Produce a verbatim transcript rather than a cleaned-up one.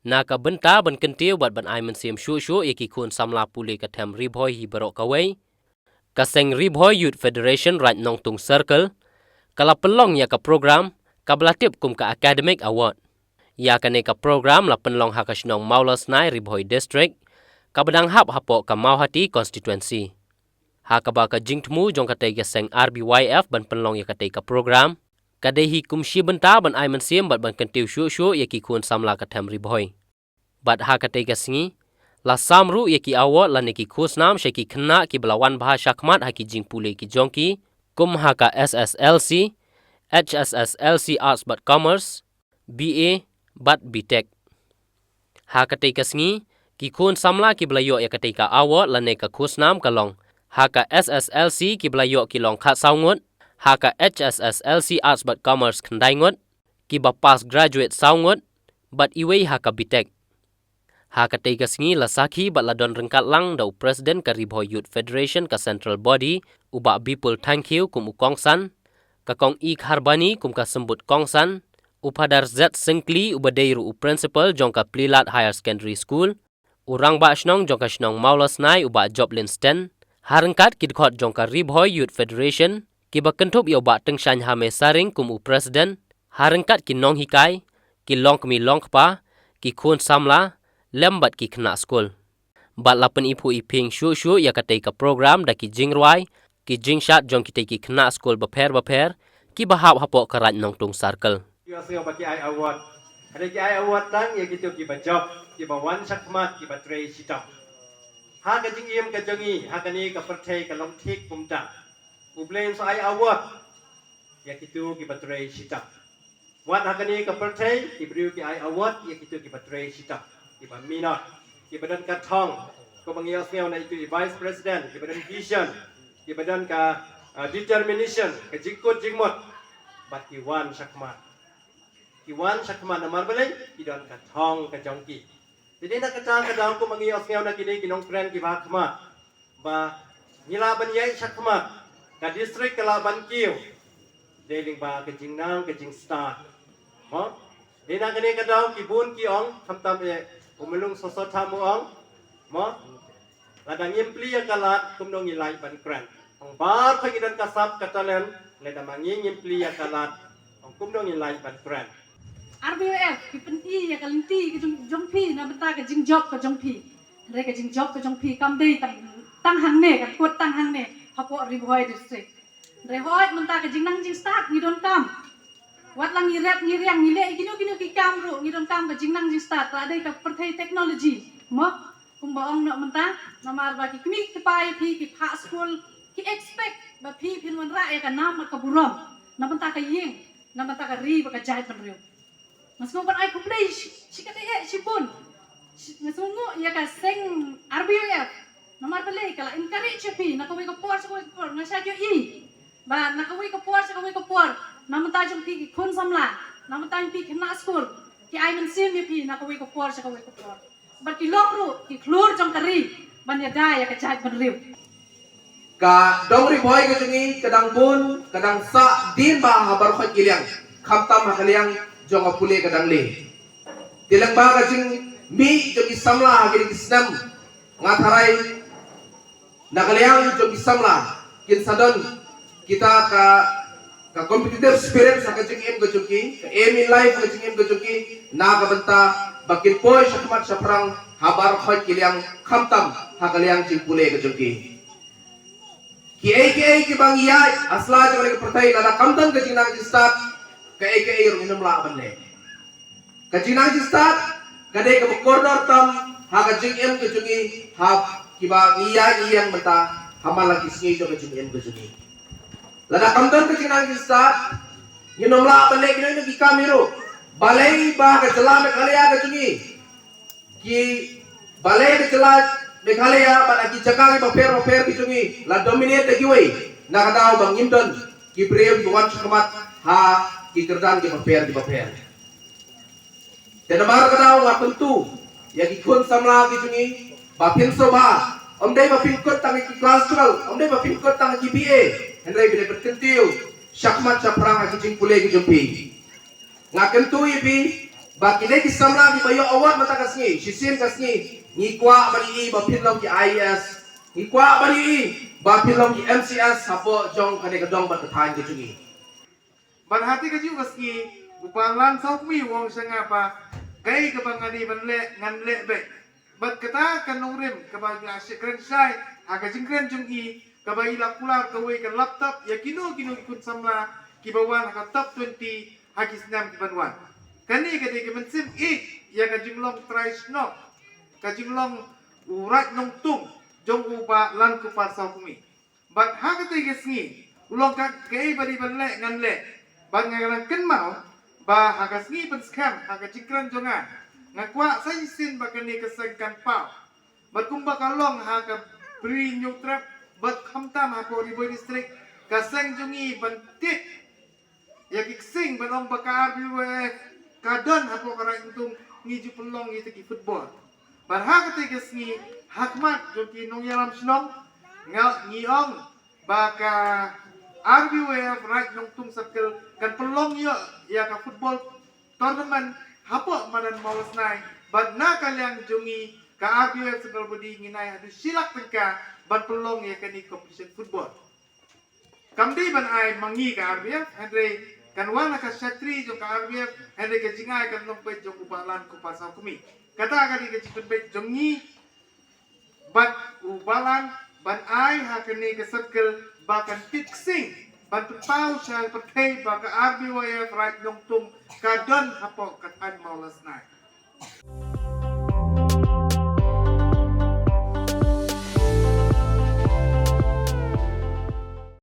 Na ka bynta ban kyntiew bad ban ai mynsiem shuh shuh ïa ki khun samla pule ka them Ri Bhoi hi baroh kawei, ka seng Ri Bhoi Youth Federation Raid Nongtung Circle ka la pynlong ïa ka program kaba la tip kum ka Academic Award. Ïa kane ka program la pynlong ha ka shnong Mawlasnai, Ri Bhoi District, kaba dang hap hapoh ka Mawhati Constituency. Ha kaba ka jingthmu jong katei ka seng R B Y F ban pynlong ïa katei ka program ka dei hi kum shi bynta ban ai mynsiem bad ban kyntiew shuh shuh ïa ki khun samla ka them Ri Bhoi. Bad ha katei ka sngi la sam ruh ïa ki award lane ki khusnam sha ki khynnah kiba la wan bha shakhmat ha ki jingpule ki jong ki, kum ha ka S S L C, H S S L C Arts bad Commerce, B A bad B Tech. Ha katei ka sngi ki khun samla kiba la ïoh ïa katei ka award lane ka khusnam ka long ha ka S S L C kiba la ïoh ki long khatsaw ngut, ha ka H S S L C Arts bad Commerce khyndai ngut, kiba pass graduate saw ngut, bad iwei ha ka B Tech. Ha katei ka sngi la sakhi bad la don ryngkat lang da u President ka Ri Bhoi Youth Federation ka Central Body, u Bah Bipul Thangkhiew kum u kongsan, ka Kong E Kharbani kum ka symbud kongsan, u Phadar Z Syngkli uba dei ruh u Principal jong ka Pleilat Higher Secondary School, u Rangbah Shnong jong ka shnong Mawlasnai u Bah Joplin Sten, ha ryngkat ki dkhot jong ka Ri Bhoi Youth Federation, kiba kynthup ïa u Bah Tyngshaiñ Hame Saring kum u President, ha ryngkat ki nonghikai, ki longkmie longkpa, ki khun samla, lem bad ki khynnah skul. Bad la pyniphuh iphieng shuh shuh ïa katei ka program da ki jingrwai, ki jingshad jong kitei ki khynnah skul bapher bapher, kiba hap hapoh ka Raid Nongtung Circle. Ïa sngewbha ki ai award. Hynrei ki ai award tang ïa kito kiba jop, kiba wan shakhmat, kiba trei shitom. Ha ka jingim ka jong ngi, ha kane ka pyrthei ka long thik kumta. U Blei un sa ai award ïa kito kiba trei shitom. Wat ha kane ka pyrthei ki briew ki ai award ïa kito kiba trei shitom, kiba minot, kiba don ka thong, kumba ngi ïohsngew na itu i Vice President, kiba don vision, kiba don ka, ah, determination, ka jingkut jingmut, bad ki wan shakhmat. Ki wan shakhmat namar balei, ki don ka thong ka jong ki. Te dei na kata ka daw kumba ngi ïohsngew na kine ki nongkren kiba ha khmat ba ngi lah ban ïaid shakhmat, ka district ka lah ban kiew. Dei lyngba ka jingnang ka jingstad. Mo? Dei na kane ka daw ki bun ki ong, khamtam eh u Myllung Soso Tham u ong. Mo? Lada ngim plie ïa ka lad kumno ngi lah ban kren. Ong baroh ngi don ka sap ka talent, lada ma ngi ngim plie ïa ka lad, ong kumno ngi lah ban kren. R B Y F ki pyni ïa ka lynti ka jong, jong phi na bynta ka jingjop ka jong phi. Hynrei ka jingjop ka jong phi kam dei tang, tang hangne, ka kut tang hangne hapoh Ri Bhoi District. Hynrei hooid mynta ka jingnang jingstad ngi donkam. Wat la ngi rep ngi riang ngi leh kino kino ki kam ruh ngi donkam ka jingnang jingstad, la dei ka pyrthei technology. Mo? Kumba ong noh mynta, namar ba ki kmie ki kpa ïa phi ki phah skul, ki expect ba phi phin wanrah ïa ka nam bad ka burom na bynta ka ïing, na bynta ka ri bad ka jaitbynriew. Nga sngew ban ai khublei shi, shi katdei eh shibun. Shi, nga sngewnguh ïa ka seng R B Y F. Namar balei ka la encourage ïa phi na kawei ka por sha kawei ka por, nga shait ïohi ba na kawei ka por sha kawei ka por, na bynta jong phi ki khun samla, na bynta jong phi ki khynnah skul, ki ai mynsiem ïa phi na kawei ka por sha kawei ka por. Bad ki long ruh ki khlur jong ka ri ban ïada ïa ka jaitbynriew. Ka dong Ri Bhoi ka jong ngi ka dang bun, ka dang sah dien bha ha baroh khoit ki liang, khamtam ha ka liang jong ka pule ka dang leh. Te lyngba ka jingmih jong ki samla ha kine ki snem, nga tharai na ka liang jong ki samla kin sa don kita ka, ka competitive spirit ha ka jingim ka jong ki, ka aim in life ha ka jingim ka jong ki, na ka bynta ba kin poi shakhmat shaphrang ha baroh khoit ki liang, khamtam ha ka liang jingpule ka jong ki. Kiei kiei kiba ngi ïaid ha sla jong kane ka pyrthei, lada kam don ka jingnang jingstad, kaei kaei ruh ngin ym lah ban leh. Ka jingnang jingstad ka dei kaba kordor tam ha ka jingim ka jong ngi, ha kiba ngi ïaid ngi ïeng mynta, ha man la ki sngi jong ka jingim ka jong ngi. Lada kam don ka jingnang jingstad, ngin ym lah ban leh kino kino ki kam hi ruh. Balei ba ka jylla Meghalaya ka jong ngi, ki balei ka jylla Meghalaya bad ki jaka kiba pher bapher ki jong ngi la dominate da kiwei, na ka daw ba ngim don ki briew kiba wan shakhmat ha ki kyrdan kiba pher kiba pher. Te namar kata nga kyntu ïa ki khun samla ki jong ngi ba phin sngewbha, ym dei ba phin kut tang ki class twelve, ym dei ba phin kut tang ki B A, hynrei ba phin kyntiew shakhmat shaphrang ha ki jingpule ki jong phi. Nga kyntu ïa phi Ba ki dei ki samla kiba ïoh award mynta ka sngi, shisien ka sngi ngi kwah ban ïohi ba phin long ki I A S, ngi kwah ban ïohi ba phin long ki M C S hapoh jong kane ka dong bad ka thaiñ ka jong ngi. Bad ha kata ka juh ka sngi u Bah Lansawkmie u ong sha nga ba kaei kaba nga dei ban leh ngan leh beit. Bad kata ka nongrim kaba ngi la shah kren shai ha ka jingkren jong ngi, kaba i la kular kawei ka laptop ïa kino kino ki khun samla kiba wan ha ka top twenty ha ki snem kiban wan. Kane ka dei ka mynsiem ïeit ïa ka jinglong trai shnong, ka jinglong u Raid Nongtung jong u Bah Lankupar Sawkmie. Bad ha kata ka sngi u long ka kaei ba dei ban leh ngan leh. Bad nga nang kynmaw ba ha ka sngi pynskhem ha ka jingkren jong nga, nga kwah sa shisien ba kane ka seng kan paw. Bad kumba ka long ha ka Bri Hynñiewtrep bad khamtam hapoh Ri Bhoi District, ka seng jong ngi ban tip ïa ki ksing ban ong ba ka R B Y F ka don hapoh ka Raid Nongtung, ngi ju pynlong ïa ki football. Bad ha kata ka sngi ha khmat jong ki nongïalam shnong nga ngi ong ba ka R B Y F Raid Nongtung Circle kan pynlong ïa ïa ka football tournament hapoh madan Mawlasnai. Bad na ka liang jong ngi ka R B Y F Circle Body ngi nai haduh shi lak tyngka ban pynlong ïa kane competition football. Kam dei ban ai ma ngi ka R B Y F, hynrei kan wan na ka shatri jong ka R B Y F, hynrei ka jingai kan long peit jong u Bah Lankupar Sawkmie. Kata ka dei ka jingpynbeit jong ngi bad u Bah Lan ban ai ha kane ka circle ba kan tip ksing ban pynpaw sha pyrthei ba ka R B Y F Raid Nongtung ka don hapoh ka thaiñ Mawlasnai.